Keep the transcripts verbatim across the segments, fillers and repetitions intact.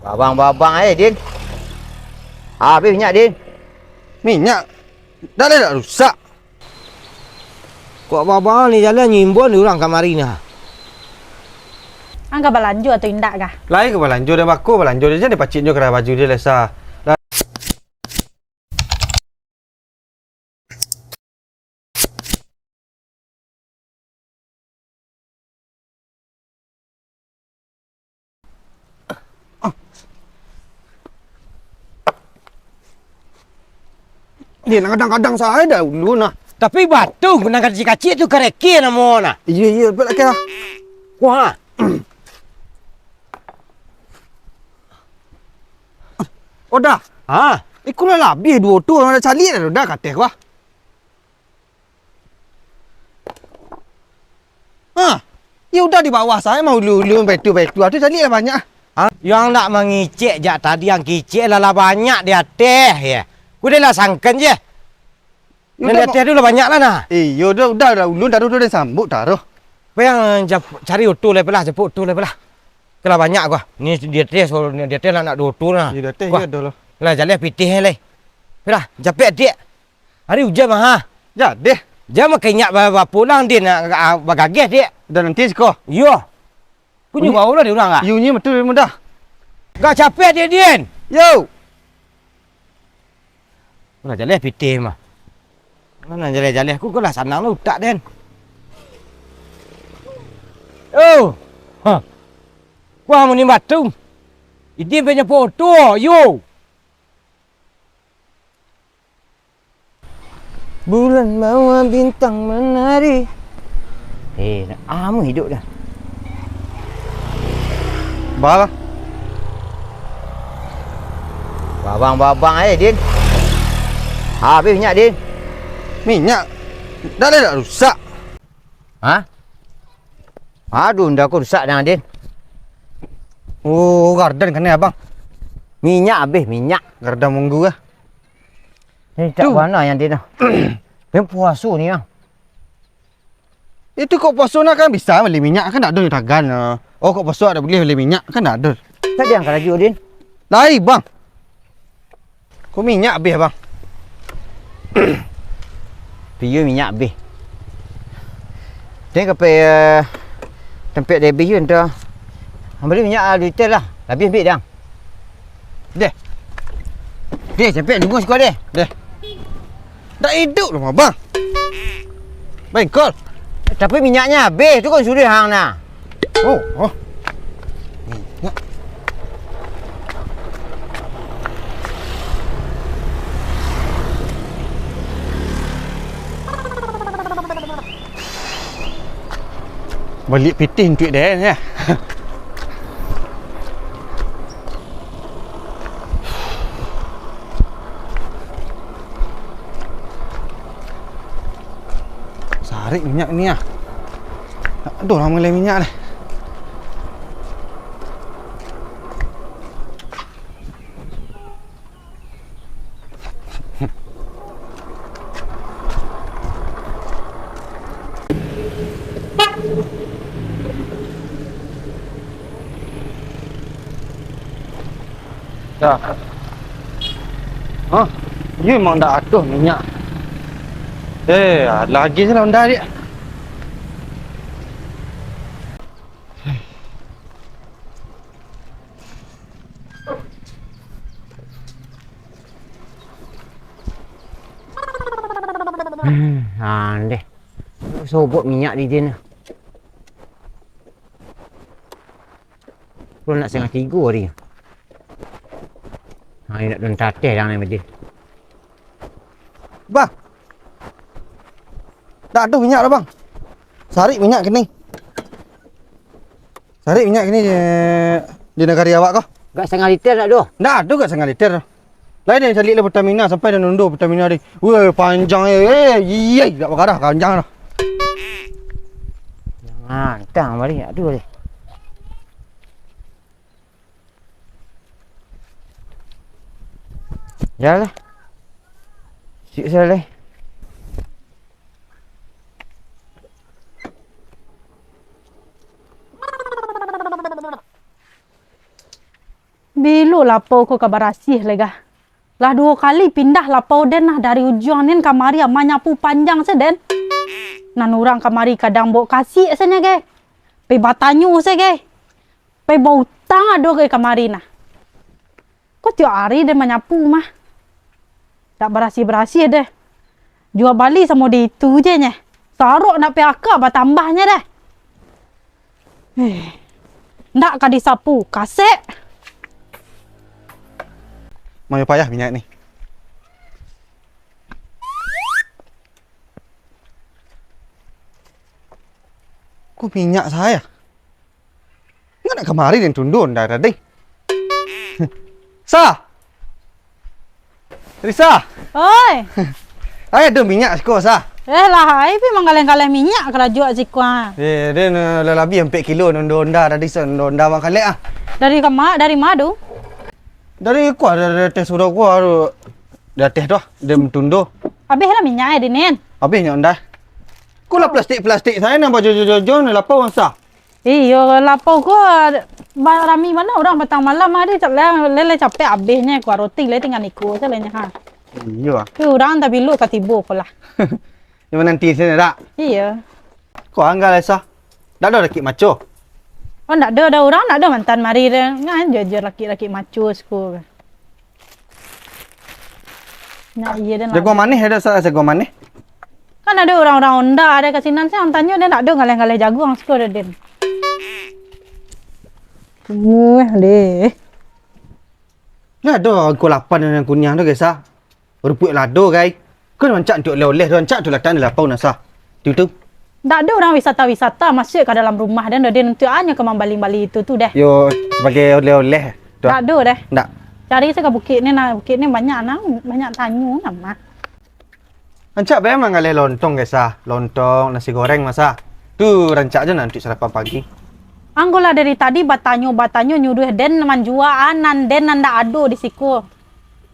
Babang-babang, eh, Din. Habis minyak, Din. Minyak? Dah lah, dah rusak. Kok babang ni jalan nyimbun urang kamari nah? Ang ka balanjo atau indak kah? Lai ka balanjo, den bako balanjo, jan dipacik nyo karah baju den lesa. Dia nak kadang-kadang sae dah ulu nah. Tapi batu nan kacik-kacik tu kareke namo nah. Iya, iya, betul lah. Wah. Oh, dah. Ha? Iko lah labiah duo tu, lah caliak dah, dah kateh wah. Ha, ya udah di bawah sae mah ulu-ulu, baitu-baitu, tu caliak lah banyak. Ha? Yang nak mangicek jak tadi, yang kicek lah, lah banyak di ateh, ya. Ku dia lah sangkan je. Nan di ateh tu lah banyak lah nah. Iyo, dah, udah, dah, ulun taruh tu, dah sambut taruh. Apa yang jap-, cari oto lai lah, japuik oto lai lah. Kalah banyak gua. Ni di ateh, so, ni di ateh lah nak duo oto nah. Di ateh wah, ya dah lah. Lah, jaleh pitih lai. Lah, japek dik. Hari ujan mah, ha. Jadeh. Jan makai inyak ba-, bapulang, Din, nak, ah, bagageh, Dik. Dah nanti siko. Iyo. Kunyo bau lah di urang, ah. Iyo, nyo betul mudah. Gak capek, Dik, Din. Yo. Lah jaleh pitih mah. Mana jaleh-jaleh, ku lah sanang lah utak, Den. Oh. Ha. Wah, muni batu. Idin penyo foto, yo. Bulan bawa bintang menari. Eh, nak amu hidup dah. Bah lah. Babang-babang eh, Din. Habis minyak, Din. Minyak? Dah lah, dah rusak. Ha? Aduh, ndak ko rusak dah, Din. Oh, gardan kanai, Abang. Minyak habis, minyak. Gardan munggu lah. Ni tak bana yang dia dah. Yang puaso ni ah. Itu kok puaso nak kan bisa beli minyak, kan tak ada tagan. Oh, kok puaso ada boleh beli minyak, kan tak ada. Tak ada yang karajo, Din. Lai, Bang. Ko minyak abih, Bang. Piyo minyak abih. Tengok kapai, eh, tampek dia abih tu, entah. Ambil minyak, ah, duit lah. Abih ambil dah. Deh. Deh, sampai nunggu siko deh. Deh. Dak iduik lah, Abang. Bengkol. Tapi minyaknyo abih tu kan sudah hang nah. Oh, oh. Minyak. Baliak pitih untuak den, ya. Sarik minyak ni, ah. Aduh, lamo lai minyak deh. Dah. Hah? Iyo emang dak ado minyak. Eh, ado lagi se lah Honda, Dik. Hmm, andeh. Sobok minyak di den. Pukul nak satangah tigo hari. Ha, nak dun tateh dah ni, Din. Bah. Dak ado minyak dah, Bang. Sarik minyak kini. Sarik minyak kini di, di nagari awak ko. Gak satangah liter dak ado? Dak ado gak satangah liter. Lai den caliak lah Pertamina, sampai den nondo Pertamina di. Weh, panjang eh. Eh, iya, dak bagarah, panjang dah. Jangan, tang balik, dak ado deh. Jalan lah. Sik salah. Bilo lapau ko ka barasiah lai gah. Lah duo kali pindah lapau den nah, dari ujuang nin kamari manyapu panjang se den. Nan urang kamari kadang baok kasik se nyo ge. Pai batanyo se ge. Pai bautang ado ge kamari nah. Ko tiok ari den manyapu mah. Dak barasiah-barasiah deh. Jua bali samo di itu je nyeh. Sarok ndak P H K batambahnyo deh. Eh, ndak ka disapu, kasek. Mayo payah minyak ni. Ko minyak sayo. Indak nak kamari den tundo ndak tadi. Sa! Risa! Oi! Ai, ado minyak siko, Sa. Eh, lah, ai pi manggaleh-galeh minyak karajo siko, ah. Eh, den, eh, lah labiah ampek kilo nondo onda tadi, Sa, nondo onda bang kalek, ah. Dari kama-, dari ma tu? Dari kuah, dari, dari ateh surau kuah tu. Di ateh tu, ah, den tundo. Abih lah minyak, eh, Dinin? Abih minyak onda. Ko lah plastik-plastik sayo nan bajojo-jojo, nan lapau, Sa. Iyo, lapau ko ba-, rami bana urang patang malam hari, ca-, le-, lele capek abihnyo, kuah roti le tingga iko sajo nyo, ha. Iyo, ah. Tapi urang tabilu ka tibo ko lah. Yo mananti siko dak? Iyo. Ko angga lah, Sa. Dak ado rakik maco? Oh, ndak ado, ado urang ndak ado mantan mari deh. Ngan jo, jo rakik-rakik maco siko. Nak iyo den. Jaguang manih ado, Sa, jaguang manih? Kan ado urang-urang onda ado ka sinan, se ang tanyo den ado ngaleh-ngaleh jaguang siko ado den. Muah deh. Nah, ado angko lapan nan kuniang tu, ge, Sa. Rupuik lado, gai. Kan rancak untuak oleh-oleh tu, rancak tu latak di lapau nah, Sa. Tu, tu. Ndak ado urang wisata-wisata masuak ka dalam rumah den, den untuak anyo ka mambali-bali itu tu deh. Yo, sabagai oleh-oleh tu. Ndak ado deh. Ndak. Cari se ka bukik ni nah, bukik ni banyak nah, banyak tanyo nah mah. Rancak bae manggaleh lontong, ge, Sa. Lontong, nasi goreng mah, Sa. Tu rancak se nah untuak sarapan pagi. Anggo lah dari tadi batanyo-batanyo nyuruah den manjua nan den nan ndak ado di siko.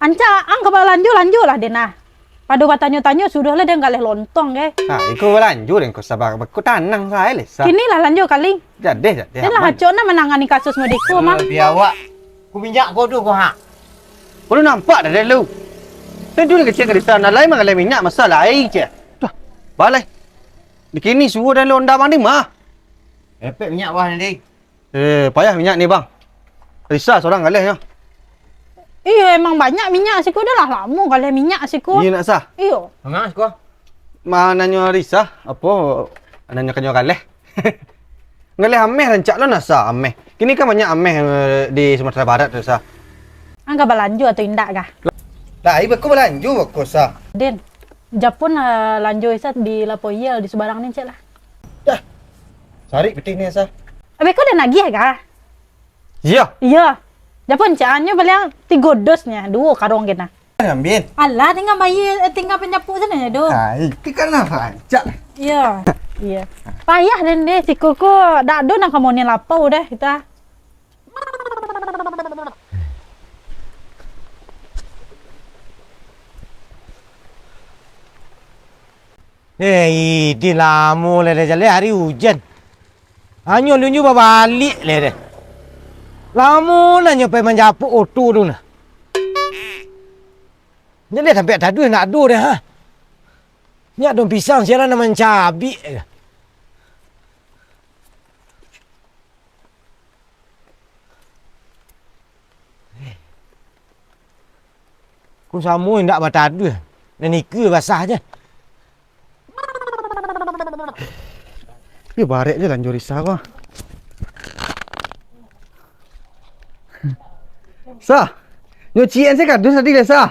Rancak ang ka balanjo-lanjo lah den nah. Pado batanyo-tanyo, sudah lah den galeh lontong, ge. Ha, iko balanjo den ko, Sa, bako tanang sae leh, Sa. Kini lah lanjo kali. Jadeh, jadeh. Den lah acok nah manangani kasus model iko mah. Biawak. Ku minyak ko tu ko, ha. Baru nampak dah den lu. Den tu kecil dari sana, lai manggaleh minyak masalah ai je. Dah, balai. Di kini suruah den lu onda mandi mah. Epek minyak wah ni, deh. Eh, payah minyak ni, Bang. Risa sorang galehnyo. Iyo, emang banyak minyak siko, dah lah lamo galeh minyak siko. Iyo, nak, Sa? Iyo. Manga siko? Ma nanyo Risa, apo nanyo kanyo galeh? Galeh ameh rancak lo nah, Sa, ameh. Kini kan banyak ameh, eh, di Sumatera Barat tu, Sa. Ang ka balanjo atau indak kah? Lah, ibo ko balanjo bako, Sa. Den, japun, eh, lanjo Isa di lapau iyo di subarang ni, cek lah. Dah. Sarik pitih ni, Sa. Abih ko den agiah kah? Iyo. Iyo. Japun cek, anyo baliang tigo dos nyo, duo karong kena. Ambiak. Alah, tingga bayia, eh, tingga panyapu sajo nyo, doh. Ah, itu kan lah rancak. Iyo. Iyo. Payah den deh, siko ko dak ado nan ka mauni lapau deh kita. Eh, idi lamo lai dah jaleh, hari ujan. Anyo lunyo babaliak lai deh. Lamo lah nyo pai manjapuik oto tu nah. Jaleh sampai taduih nak ado deh, ha. Nyak daun pisang sialan nan mancabik. Ko samo indak bataduah. Nan iko basah je. Yo, barek je lanjo Risa ko. Sa, nyo ciek se kadus tadi deh, Sa.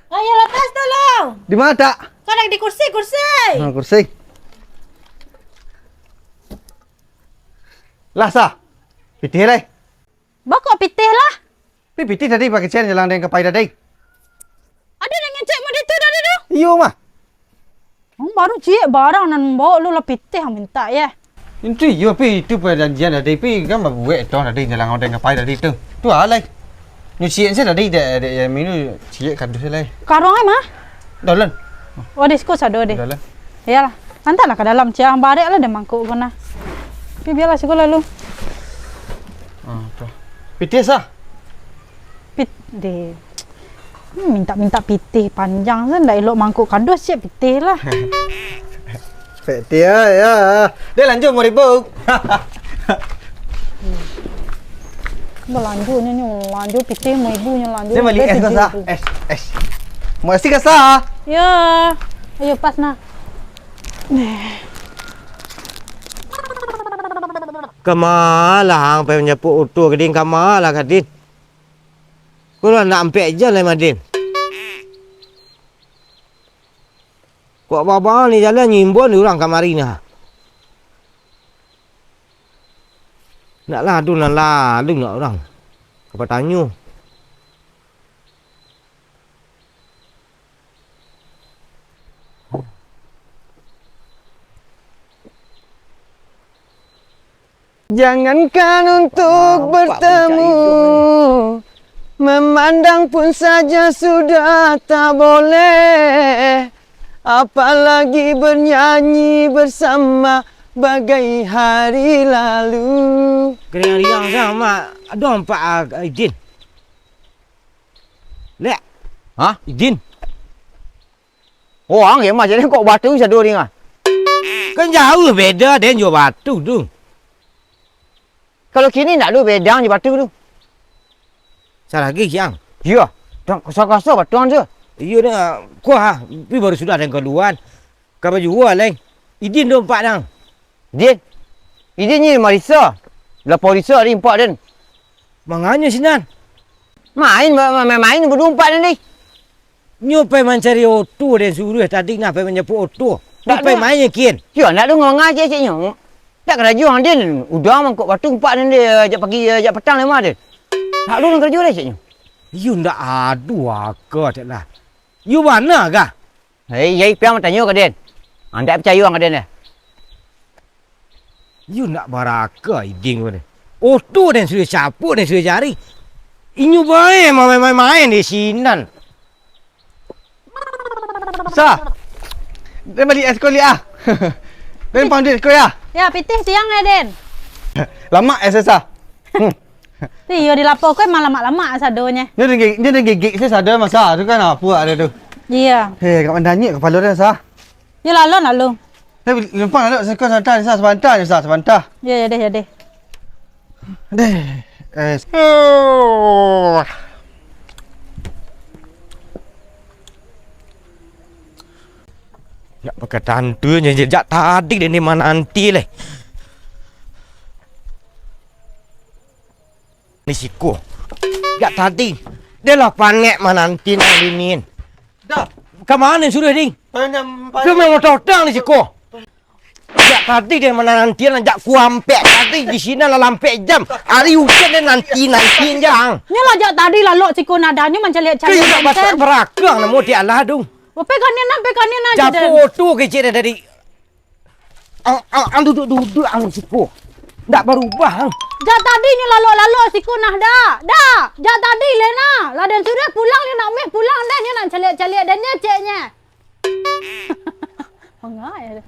Ayo, latas dulu. Di ma, Dak? Kadang di kursi, kursi. Ha, kursi. Lah, Sa. Pitih lai. Bako pitih lah. Pi pitih tadi pakecek jalang den ka pai tadi. Ado nan ngecek mode tu tadi tu? Iyo mah. Ang baru ciek barang nan baok lu lah pitih ang mintak, yeh. Itu iyo, Pi, itu pajanjian tadi, Pi, kan babuek toh tadi jalang den ka pai tadi tu. Tu alai. Nyo ciek se tadi, dek, dek Yami tu ciek kadus se lai. Karong ai mah? Dalam. Oh, di siko sado deh. Dalam. Iyolah. Antaklah ka dalam, ciek ang barek lah deh mangkok ko nah. Tapi bialah siko lalu. Ah, tu. Pitih sah. Pit-, deh. Hmm, mintak-mintak pitih panjang se, ndak elok mangkok kanduang, siap pitih lah. Pitih, ya, ya. Deh, lanjut, mau ribut. Balanjut nyo, nyo lanjut pitih, mau ibu nyo lanjut. Dia balik es basah. Es, es. Mau es basah? Ya. Ayo, pas nah. Kama lah ang pai manjapuik oto, Kadin, kama lah, Kadin. Ko lah nak ampek jam lai, Madin. Kok baa-baa ni jalan nyo imbau ni urang kamari nah. Nak lah ado nan lalu nak urang ka batanyo. Jangankan untuk bertemu, memandang pun saja sudah tak boleh, apalagi bernyanyi bersama bagai hari lalu. Kering riang sama, ado nampak, ah, Idin. Lek. Hah? Idin. Oh, ang kemah jadi kok batu sado ring ah. Kan jauah beda den jo batu tu. Kalau kini ndak ado beda jo batu tu. Salah lagi, Kiang. Iyo, dak kasar-kasar batu ang tu. Iyo dah, kuah, tapi baru sudah den kaluan. Ka bajua lai. Idin do empak dang. Idin? Idin ni marisa. Lapau risa ari empak den. Manganyo sinan. Main, ma-, ma-, main, main baduo empak den deh. Nyo pai mancari oto den suruah tadi nah, pai manjapuik oto. Nyo pai main kian. Yo, ndak ado nganga cek-ceknyo. Ndak karajo ang den. Udah mangkok batu empak den deh, jak pagi, jak patang lai mah den. Ndak ado nan karajo lai ceknyo. Iyo ndak ado aka dek lah. Iyo bana kah? Hei, yai piang batanyo ka den. Ang ndak picayo ang ka den deh. Iyo ndak baraka Idin ko ni. Oto den sudah capuk, den sudah cari. Inyo bae main-main di sinan. Sa. Den bali es ko liak ah. Den panggil ko ya. Ya, pitih siang ya, Den. Lamak es sa. Hmm. Iyo, di lapau ko emang lamak-lamak sadonyo. Nyo den gigik, nyo den gigik se sado masa tu kan apo ado tu. Iyo. Heh, kak mandanyik kapalo den sa. Yo, lalu, lalu. Hei, lumpang lalu, seko sabanta, sa, sabanta, sa, sabanta. Yo, yo deh, yo deh. Deh, eh. Ndak pakai tantu, jak tadi den ni mananti leh. Ni siko. Jak tadi. Dia lah panek mananti nang dingin. Dah. Ka mano suruah, Ding? Panjang, tu panjang. Memang totang ni siko. Jak tadi dia mananti, jak kuampek tadi di siko lah ampek jam. Ari ujan dia nanti-nanti jang. Nyo lah jak tadi lalok siko nadanyo mancaliak-caliak. Kau nak batak berakang namo di Allah tu. Pai kanian nah, pai kanian nah. Japo tu kecil dari Ang, ang, ang duduak-duduak ang siko. Ndak barubah ang. Jak tadi nyo lalok-lalok siko nah, dak. Dak. Jak tadi leh nah. Lah den suruah pulang, nyo nak meh pulang dah, nyo nak caliak-caliak den nyo ceknyo. Mangai dah.